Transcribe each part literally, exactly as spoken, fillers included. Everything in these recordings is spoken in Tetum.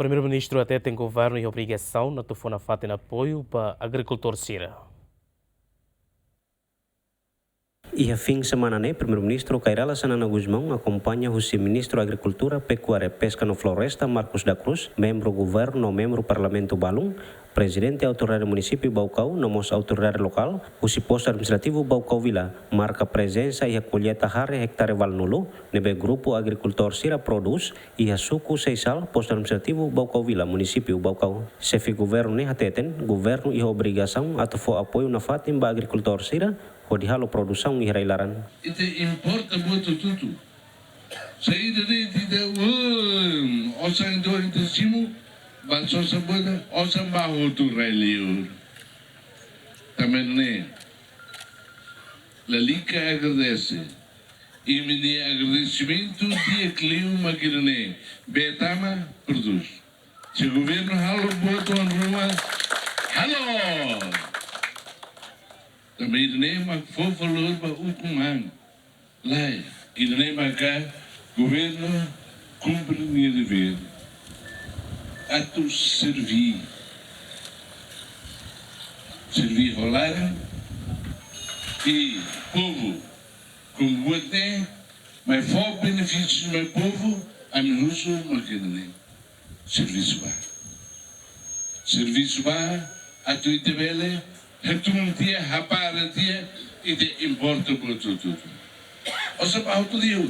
Primeiru-Ministru hateten governu iha obrigasaun atu fó nafatin apoiu ba agrikultór sira. Iha fin semana ne'e, Primeiru-Ministru Kay Rala Xanana Gusmão akompaña husi Ministru Agrikultura, Pekuária, Peska no Floresta, Marcos da Cruz, membru governu no membru parlamentu balun, Prezidente Autoridade Munisípiu Baucau, no mós autoridade lokál husi Postu Administrativu Baucau Vila, marka prezensa iha kolleita hare ektare valunulu ne'ebé grupu agrikultór sira prodús iha suku Seisal, Postu Administrativu Baucau Vila, Munisípiu Baucau. Xefe governu ne'e hateten, governu iha obrigasaun atu fó apoiu nafatin ba agrikultór sira hodi halo produsaun iha rai-laran. Ita importa buat hotu-hotu. Saida de'it ita, um, osan ita, ita simu, ba sosa buat, osan ba hotu rai-liur. Tanba ne'e, lalika agradese. Imi-nia agradesimentu di'ak liu mak ida-ne'e, bee tama, prodús. Se governu halo buat oan ruma, halo! Tanba ida-ne'e mak fó valór ba ukun-an. Lae, ida-ne'e maka governu kumpre nia devér atu serví. Serví ho laran i povu. Komu buat ne'e mai fó benefísiu mai povu, ami husu mak ida-ne'e. Servisu ba. Servisu ba, atu ita bele hatún tiha, hapara tiha, ita importa buat hotu-hotu. Osan ba hotu liu.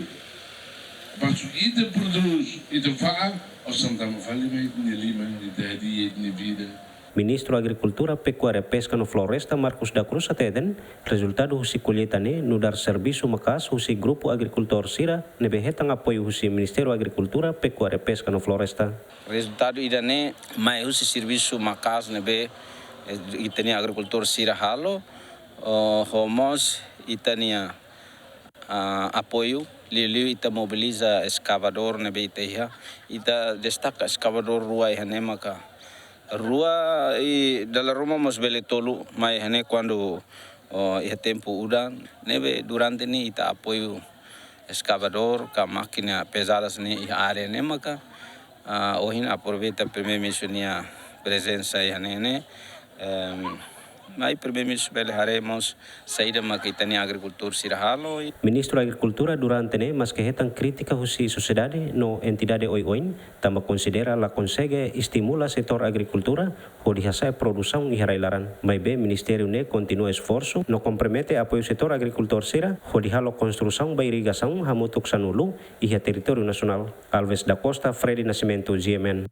Basu ita prodús, ita fa'a, osan tama fali mai ita-nia liman, ita hadi'a ita-nia vida. Ministru Agrikultura, Pekuária, Peska no Floresta, Marcos da Cruz hateten, rezultadu husi kolleita ne'e nu'udar servisu maka'as husi grupu agrikultór sira ne'ebé hetan apoiu husi Ministériu Agrikultura, Pekuária, Peska no Floresta. Rezultadu ida-ne'e mai husi servisu maka'as ne'ebé, eh, ita-nia agrikultór sira halo, oh, ho mós ita-nia, ah, apoiu, liuliu ita mobiliza eskavadór ne'ebé ita iha, ita destaka eskavadór rua iha ne'e maka rua i dala ruma mós bele tolu mai iha ne'e kuandu, oh, iha tempu udan, ne'ebé durante ne'e ita apoiu eskavadór ka mákina pezadas ne'e iha área ne'e maka, ah, ohin aproveita Primeiru-Ministru nia prezensa iha ne'e ne'e, em, mai Primeiru-Ministru bele haree mós saida maka ita-nia agrikultór sira halo. Ministru Agrikultura durante ne'e maske hetan krítika husi sosiedade no entidade oioin, tanba konsidera la konsege estimula setór agrikultura hodi hasa'e produsaun iha rai-laran. Maibé ministériu ne'e kontinua esforsu no kompromete apoiu setór agrikultór sira hodi halo konstrusaun ba irrigasaun hamutuk sanulu iha territóriu nasionál. Alves da Costa, Freddy Nascimento, G M N.